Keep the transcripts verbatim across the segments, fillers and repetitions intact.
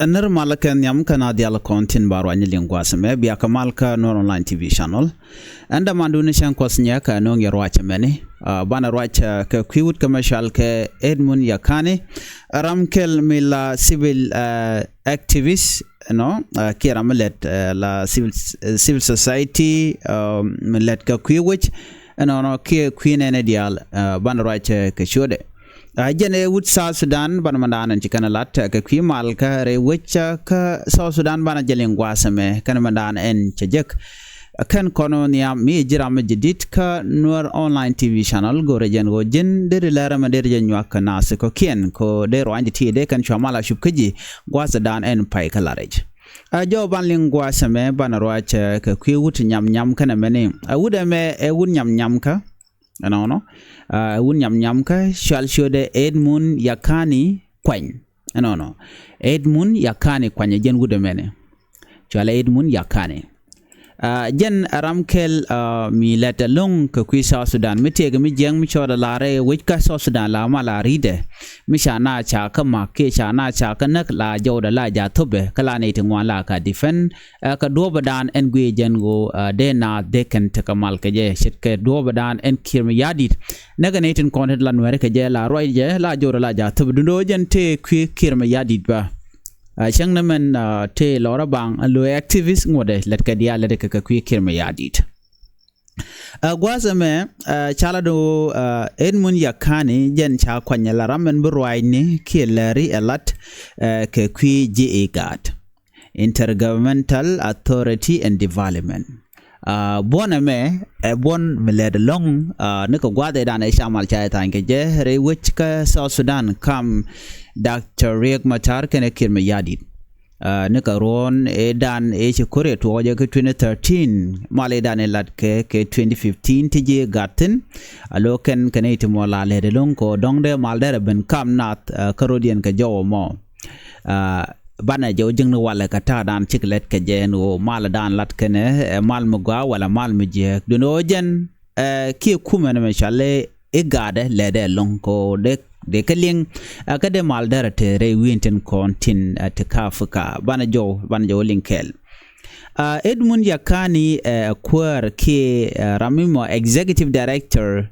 Ɛ nir mal kɛ nhiam kɛnɛ diaal kɔn tin ba ruacni liŋ gua̱a̱th ɛmɛ, bia kɛ mal kä Nuer Online T V channel. Ɛn dämandun ni cäŋ Kuɔth Nyiɛk ɛ nööŋ yɛ ruac ɛmɛni. Banɛ ruac kɛ kui̱ wut kä mɛ cɔal kɛ Edmund Yakani, ram kɛl mi la civil activist, ɛnɔ, kiɛ ram mi lɛt la civil society, mi lɛt kɛ kui̱ wec, ɛnɔnɔ kiɛ kui̱ nɛnɛ diaal. Banɛ ruac kɛ ciötdɛ. Jɛn ɛ wut South Sudan banɛ mɛndan ɛn ci kɛn lat kɛ kui̱ mal kä rɛy wec kä South Sudan banɛ jɛ liŋ gua̱a̱th ɛmɛ kɛn mɛndan ɛn cɛ jek. Kɛn kɔn nhiam mi ji̱ ram mi jadid kä Nuer Online T V channel, go̱rɛ jɛn ɣöö ji̱n deri lɛr ɛmɛ deri jɛ nyuak kɛ naath kɔ̱kiɛn kɛ ɣöö dee ruanydi̱ ti dee kɛn cua mal a cup kä ji̱ gua̱a̱thdan ɛn pay kä la̱rɛc. Ɛ jɔw ban liŋ gua̱a̱th ɛmɛ banɛ ruac kɛ kui̱ wut nyam nyam kɛn ɛmɛni. Ɛ wut ɛmɛ ɛ wut nyam nyam kä Ɛnɔnɔ, ɛ wut nyam nyam kä cual ciötdɛ Edmund Yakani Kuany. Ɛnɔnɔ, Edmund Yakani Kuany ɛ jɛn wut ɛmɛnɛ. Cual Edmund Yakani. Jɛn ɛ ram kɛl mi lɛt ɛlɔ̱ŋ kɛ kui̱ South Sudan mi tëëkɛ mi jiɛk mi cɔɔdɛ la rɛy wec kä South Sudan la mal a ri̱tdɛ. Mi ca na ca kä mak kiɛ ca na ca kä näk la jɔwdɛ la ja̱ thöpɛ kä la nɛy ti ŋuan la ka defend. Ɛ kɛ duɔ̱ɔ̱pädan ɛn guic jɛn ɣöö dee naath dee kɛn tekɛ mal kɛ jɛ ce̱tkɛ duɔ̱ɔ̱pädan ɛn Kiir Mayardit. Näkɛ nɛy tin kɔn tin la Nuɛri kɛ jɛ la ruacdɛ la jɔwdɛ la ja̱ thöp duundɛ ɣöö jɛn tëë kui̱ Kiir Mayardit bä. Cäŋ ni mɛn tëë lɔrä baŋ lo̱ activist ŋuɔ̱tdɛ lɛt kɛ diaal lɛt kɛ kɛ kui̱ Kiir Mayardit. Ɛ gua̱a̱th ɛmɛ ɛ ca lat ɣöö Edmund Yakani jɛn ca kuany ɛ la ram ɛn bi ruacni kiɛ lääri ɛ lat kɛ kui̱ ji̱ IGAD, Intergovernmental Authority and Development. Buɔ̱n ɛmɛ ɛ buɔ̱n mi lɛt ɛlɔ̱ŋ ni kɛ gua̱a̱th ëëdan ɛ ca mal ca ɛ tha̱a̱ny kɛ jɛ rɛy wec kä South Sudan kam Doctor Riek Machar kɛnɛ Kiir Mayardit. Ni kɛ ruɔ̱n ëëdan ëë ci ko̱r ɛ tuɔɔk jɛ kɛ twenty thirteen, mal ëëdan ëë lat kɛ kɛ twenty fifteen ti ji̱ IGAD thi̱n. A lo̱ kɛn kɛn i̱ ti mɔ la lɛt ɛlɔ̱ŋ kɛ ɣöö dɔ̱ŋ dee mal derɛ ben kam nath kä ro̱diɛn kɛ jɔw ɛmɔ. Banɛ jɛ wä ji̱ŋni walɛ kɛ ta̱a̱dan cik lɛt kɛ jɛ ɛn ɣöö maldan lat kɛnɛ ɛ mal mi gɔaa walɛ mal mi jiääk. Duundɛ ɣöö jɛn ɛ kiɛ kumɛ ni mɛ cɔal i̱ IGAD ɛ lɛtdɛ ɛlɔ̱ŋ kɛ ɣöö dee dee kä liŋ ɛ kä dee mal derɛ te rɛy wi̱i̱n tin kɔn tin ɛ ti kä Africa. Banɛ jɔw banɛ jɔw liŋ kɛɛl. Edmund Yakani ɛ kuäär kiɛ ɛ ram mi mɔ Executive Director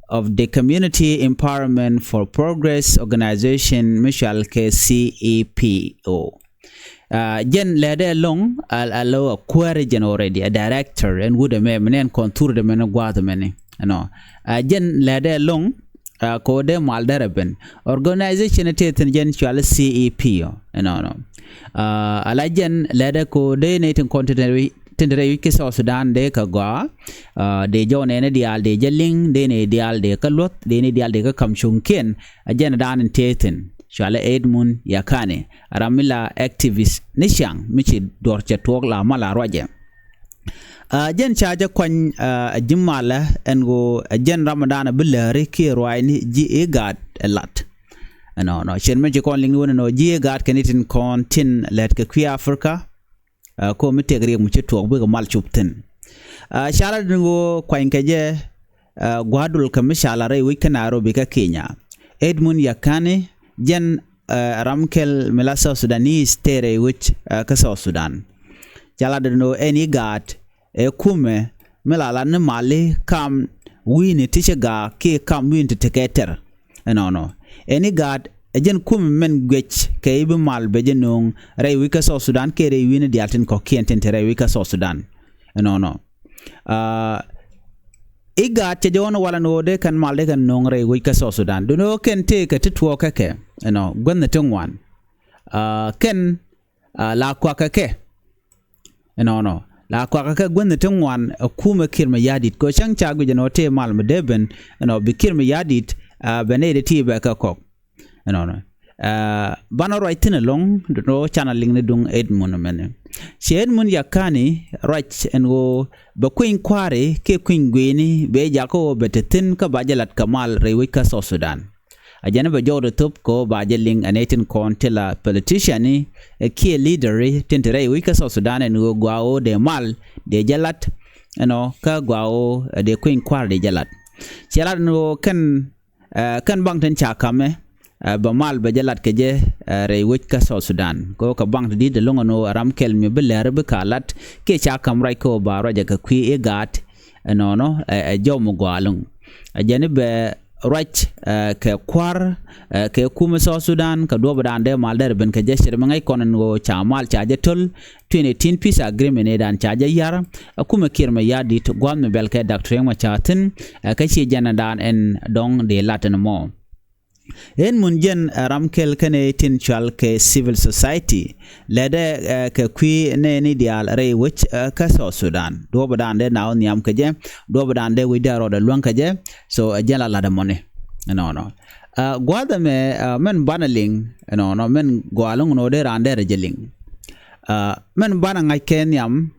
of the Community Empowerment for Progress Organization mi cɔal kɛ C E P O. Jɛn lɛtdɛ ɛlɔ̱ŋ a lo̱ a kuäär jɛn already a director ɛn wut ɛmɛ mi nɛn kɔn thurdɛ mɛn gua̱a̱th ɛmɛni. Ɛnɔ jɛn lɛtdɛ ɛlɔ̱ŋ kɛ ɣöö dee mal derɛ ben. Organization ɛ tëë thi̱n jɛn cɔal C E P O. Ɛnɔnɔ a la jɛn lɛtdɛ kɛ ɣöö dee nɛy tin kɔn tin te rɛy wi̱c kä South Sudan dee kɛ gɔaa. Dee jɔw nɛɛni diaal dee jɛ liŋ dee nɛy diaal dee kä luɔ̱th dee nɛy diaal dee kä ka̱m cuŋkiɛn. A jɛn ɛ daan in tëë thi̱n cɔal ɛ Edmund Yakani ram mi la activist ni ciaŋ mi ci duɔ̱r cɛ tuɔɔk la mal a ruacɛ. Jɛn ca jɛ kuany a ji̱ malä ɛn ɣöö ɛ jɛn ram ɛ daan ɛ bi lääri kiɛ ruaacni ji̱ IGAD ɛ lat. Ɛnɔnɔ cien mi ci kɔn liŋni wen ɛnɔ ji̱ IGAD kɛn i̱ tin kɔn tin lɛt kɛ kui̱ Africa. Ko mi tëk riɛk mi ci tuɔɔk bikɛ mal cup thi̱n. Ca lat ɛn ɣöö kuany kɛ jɛ gua̱a̱r dul kɛ mi ca la rɛy wec kä Nairobi kä Kenya. Edmund Yakani jɛn ram kɛl mi la South Sudanese tëë rɛy wec kä South Sudan. Ca lat ɛn ɣöö ɛn IGAD ɛ kumɛ mi la lat ni mali kam wi̱i̱ni ti ci gaak kiɛ kam wi̱i̱ni ti tekɛ tɛr. Ɛnɔnɔ ɛn IGAD ɛ jɛn kumɛ mɛn guic kɛ i̱ bi mal bɛ jɛ nööŋ rɛy wec kä South Sudan kiɛ rɛy wi̱i̱ni diaal tin kɔ̱kiɛn tin te rɛy wec kä South Sudan. Ɛnɔnɔ IGAD cɛ jɛ ɣɔn walɛ ni ɣöö dee kɛn mal dee kɛn nööŋ rɛy wec kä South Sudan. Duundɛ ɣöö kɛn tëëkɛ ti tuɔɔk kä kɛ ɛnɔ guäthni ti ŋuan. Kɛn la kuakä kɛ ɛnɔnɔ la kuakä kɛ guäthni ti ŋuan ɛ kumɛ Kiir Mayardit kɛ ɣöö cäŋ ca guic ɛnɔ tëë mal mi dee ben ɛnɔ bi Kiir Mayardit bɛ nɛy dee ti bɛ kɛ kɔk. Ɛnɔnɔ banɛ ruac thi̱n ɛlɔ̱ŋ duundɛ ɣöö canɛ liŋni duŋ Edmund ɛmɛni. Ci Edmund Yakani ruac ɛn ɣöö bɛ kui̱ny kua̱ri kiɛ kui̱ny gui̱ni bɛ jakä ɣöö bɛ te thi̱n kä ba jɛ lat kɛ mal rɛy wec kä South Sudan. A jɛn bɛ jɔwdɛ thop kɛ ɣöö ba jɛ liŋ ɛ nɛy tin kɔn ti la politician ni ɛ kiɛ leader ri tin te rɛy wec kä South Sudan ɛn ɣöö gɔaa ɣöö dee mal dee jɛ lat ɛnɔ kä gɔaa ɣöö dee kui̱ny kua̱r dee jɛ lat. Ciɛ lat ɛn ɣöö kɛn kɛn baŋ tin ca kamɛ Ɛ, bɛ mal bɛ jɛ lat kɛ jɛ, ɛ, rɛy wec kä South Sudan. Kɛ ɣöö kɛ baŋ ti di̱t ɛlɔ̱ŋ ɛn ɣöö ram kɛl mi bi lɛr bi ka lat kiɛ ca ka̱m ruac kɛ ɣöö ba ruac ɛ kɛ kui̱ IGAD ɛnɔnɔ, ɛ, ɛ jɔw mi gɔaa ɛlɔ̱ŋ. Ɛ jɛn i̱ bɛ ruac, ɛ, kɛ kua̱r, ɛ, kɛ kumɛ South Sudan kɛ duɔ̱ɔ̱p dan dee mal dɛr ben kɛ jɛ ce̱t mi ŋäc kɔn ɛn ɣöö ca mal ca jɛ to̱l twenty eighteen peace agreement ëë dan ca jɛ ya̱r. Ɛ kumɛ Kiir Mayardit gua̱a̱th mi bɛl kɛ Doctor Riek Machar thi̱n, ɛ, kä ci jɛn ɛ dan ɛn dɔ̱ŋ dee lat ɛn mɔ. Ɛn mun jɛn, ɛ, ram kɛl kɛnɛ tin cual kɛ civil society lɛtdɛ, ɛ, kɛ kui̱ nɛɛni diaal rɛy wec, ɛ, kä South Sudan. Duɔ̱ɔ̱p dan dee na wä nhiam kɛ jɛ, duɔ̱ɔ̱p dan dee wec dee rɔɔdɛ luäŋ kɛ jɛ. So, ɛ, jɛn la lat ɛmɔni ɛnɔnɔ. Ɛ, gua̱a̱th ɛmɛ, ɛ, mɛn banɛ liŋ ɛnɔnɔ, mɛn gɔaa ɛlɔ̱ŋ ɛn ɣöö dee raan dee rɛ jɛ liŋ. Ɛ, mɛn banɛ ŋa̱c kɛ nhiam,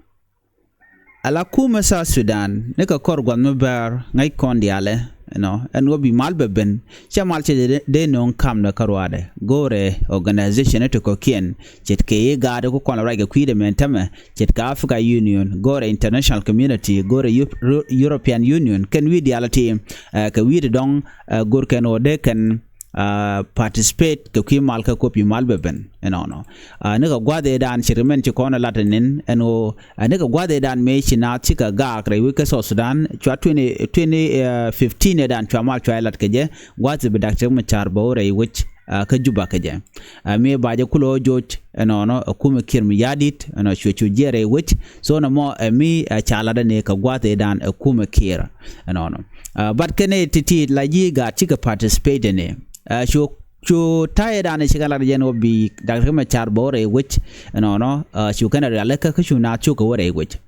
ala kumɛ South Sudan ni kɛ kɔr gua̱th mi bäär ŋäc kɔn diaalɛ, you know, ɛn ɣöö bi mal bɛ ben. Cɛ mal cɛ dee, dee nööŋ kamdɛ kä ruaadɛ. Go̱o̱rɛ organization ti kɔ̱kiɛn, ce̱tkɛ IGAD ku kɔn la ruac kɛ kui̱dɛ mɛn tämɛ, ce̱tkɛ Africa Union, go̱o̱rɛ international community, go̱o̱rɛ Eu-, Eu-, European Union, kɛn wi̱i̱ diaalɛ ti, ɛ, kɛ wi̱i̱ ti dɔ̱ŋ, ɛ, go̱o̱r kɛn ɣöö dee kɛn, ɛ, participate kɛ kui̱ mal kä kop i̱ mal bɛ ben ɛnɔnɔ. Ɛ, ni kɛ gua̱th ëë dan ce̱tkɛ mɛn ci kɔn ɛ lat ɛn ɛn ɣöö, ɛ, ni kɛ gua̱th ëë dan mëë ci naath cikɛ gaak rɛy wec kä South Sudan cua twenty, twenty, ɛ, fifteen ëë dan cua mal cua ɛ lat kɛ jɛ. Gua̱th i̱ bi Doctor Riek Machar bɛ wä rɛy wec, ɛ, kä Juba kɛ jɛ. Ɛ, mëë ba jɛ kulɛ wä joc ɛnɔnɔ, ɛ, kumɛ Kiir Mayardit ɛnɔ cuɛ cu jiɛɛr rɛy wec. So nɔmɔ ɛ mi, ɛ, ca lat ɛn ëë kɛ gua̱th ëë dan ɛ kumɛ Kiir ɛnɔnɔ. Ɛ, but kɛn ëë ti̱ti̱ la ji̱ IGAD cikɛ participate ɛn ëë. Ɛ, cu, cu ta̱yɛ dan ɛ cikɛ lat jɛn wä bi Doctor Riek Machar bɛ wä rɛy wec ɛnɔnɔ, ɛ, cu kɛn ɛ rialikä kä cu naath cukɛ wä rɛy wec.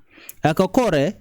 Ɛ, kɛ kɔrɛ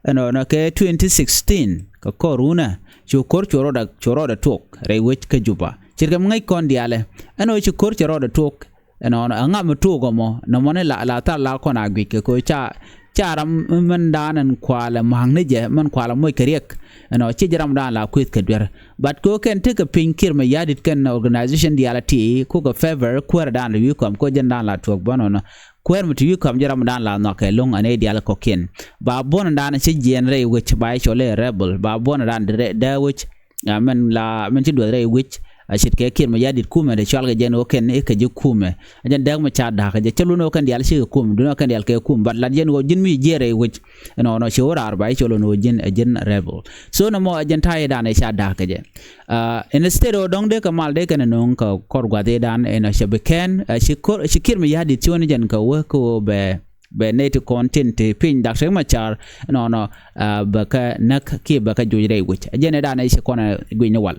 ɛnɔnɔ kɛ twenty sixteen kɛ kɔr wunɛ cu ko̱r cu rɔɔdɛ, cu rɔɔdɛ tuɔk rɛy wec kä Juba. Ce̱tkɛ mi ŋäc kɔn diaalɛ ɛn ɣöö ci ko̱r cɛ rɔɔdɛ tuɔk ɛnɔnɔ, ɛŋa mi tuɔk ɛmɔ? Nɔmɔni la, la thar la kɔn a guic kɛ ko̱ ca, ca ram mɛn dan ɛn kualɛ ma̱a̱ŋni jɛ, mɛn kualɛ moc kɛ riɛk ɛnɔ, ci jɛ ram dan la kueth kɛ duer. But kɛ ɣöö kɛn tekɛ piny Kiir Mayardit kɛn organization diaalɛ ti kukɛ favor kuäär dan la wi̱i̱ kɔm kɛ ɣöö jɛn dan la tuɔk bä nɔnɔ. Kuäär mi ti wi̱i̱ kɔm jɛ ram dan la nhɔakɛ lo̱ŋ ɛn ëë diaal kɔ̱kiɛn. Ba buɔ̱n dan ci jiɛɛn rɛy wec ba i̱ cɔl i̱ rebel, ba buɔ̱n dan dee, dee wec. Ɛ, mɛn la, mɛn ci duɔth rɛy wec, ɛ, ce̱tkɛ Kiir Mayardit kumɛ dee cual kɛ jɛn ɣöö kɛn i̱ kɛ ji̱ kumɛ. Ɛ jɛn dääk mi ca da̱a̱k kɛ jɛ, cä lun ɣöö kɛn diaal cikɛ kum, duundɛ ɣöö kɛn diaal kɛ kum, but lat jɛn ɣöö ji̱n mi jiɛɛn rɛy wec ɛnɔnɔ, ci ɣöö raar ba i̱ cɔl ɛn ɣöö ji̱n, ɛ ji̱n rebel. So nɔmɔ ɛ jɛn ta̱yɛ dan ɛ ca da̱a̱k kɛ jɛ. Ɛ, instead ɣöö dɔ̱ŋ dee kɛ mal dee kɛn ɛ nööŋ kɛ kɔr gua̱th ëë dan ɛnɔ cɛ bi kɛn, ɛ, ci ko̱r, ci Kiir Mayardit ci wä ni jɛn kɛ wä kɛ ɣöö bɛ, bɛ nɛy ti kɔn tin ti piny Doctor Riek Machar ɛnɔnɔ, ɛ, bɛ kɛ näk kiɛ bɛ kɛ joc rɛy wec. Ɛ jɛn ɛ dan ɛ ci kɔn ɛ guic ni wal.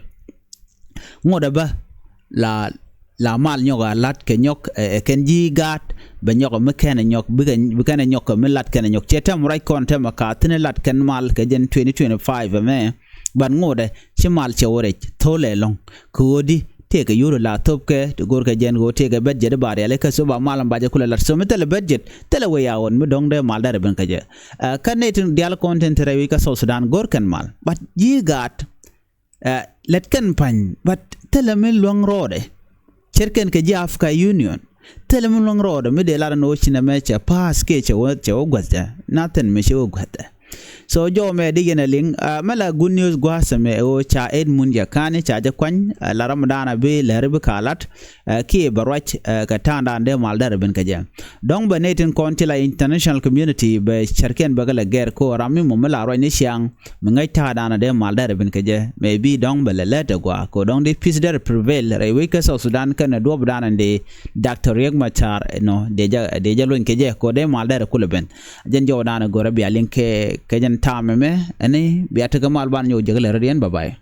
Ŋotdɛ bä la, la mal nyɔk a lat kɛ nyɔk, ɛ, ɛ kɛn ji̱ IGAD, bɛ nyɔk mi kɛn ɛ nyɔk, bikɛ, bi kɛn ɛ nyɔk kɛ mi lat kɛn ɛ nyɔk. Ciɛ tɛm ruac kɔn tɛm ɛ ka thi̱n lat kɛn mal kɛ jɛn twenty twenty-five ɛmɛ. But ŋotdɛ ci mal cɛ wä rɛc thol ɛlɔ̱ŋ. Kɛ ɣöö di tëëkɛ yio̱w la thopkɛ ti go̱rkɛ jɛn ɣöö tëëkɛ budget i̱ ba rialikä, so ba mal ɛn ba jɛ kulɛ lat. So mi thilɛ budget, thilɛ way out mi dɔ̱ŋ dee mal dɛr ɛ ben kä jɛ. Ɛ, kä nɛy tin diaal kɔn tin te rɛy wec kä South Sudan go̱r kɛn mal. But ji̱ IGAD, ɛ, lät kɛn pa̱ny, but thilɛ mi luäŋ rɔɔdɛ. Ce̱tkɛn kɛ ji̱ Africa Union, thilɛ mi luäŋ rɔɔdɛ mi dee lar ɛn ɣöö ci nɛmɛ cɛ pa̱a̱th kiɛ cɛ wä, cɛ wä guäth jɛ. Nothing mi cɛ wä guäth jɛ. So jɔw mɛ di yɛn ɛ liŋ, ɛ, mɛ la good news gua̱a̱th ɛmɛ ɛ ɣöö ca Edmund Jakani ca jɛ kuany, ɛ, la ram dan a bi lɛr bi ka lat, ɛ, kiɛ bɛ ruac, ɛ, kɛ ta̱a̱ŋdan dee mal dɛr ɛ ben kɛ jɛ. Dɔ̱ŋ bɛ nɛy tin kɔn ti la international community bɛ cärkiɛn bɛ kɛ lɛ gɛr ko ram mi mɔ mi la ruac ni ciaŋ mi ŋäc ta̱a̱ da̱a̱n a dee mal dɛr ɛ ben kɛ jɛ. Mɛ bi dɔ̱ŋ bɛ lɛ lät ɛ gɔaa ko dɔ̱ŋ di peace dɛr prevail rɛy wec kä South Sudan kɛnɛ duɔ̱p da̱a̱n a dee Doctor Riek Machar, you know, dee jɛ, dee jɛ luny kɛ jɛ ko dee mal dɛr ɛ kulɛ ben. Jɛn jɔw da̱a̱n a go̱rɛ bia liŋ kɛ, kɛ jɛn ta̱a̱ mɛmɛ ɛni bia tekɛ mal ban nyɔk jɛ kɛ lɛ rɔ diɛn. Bye bye.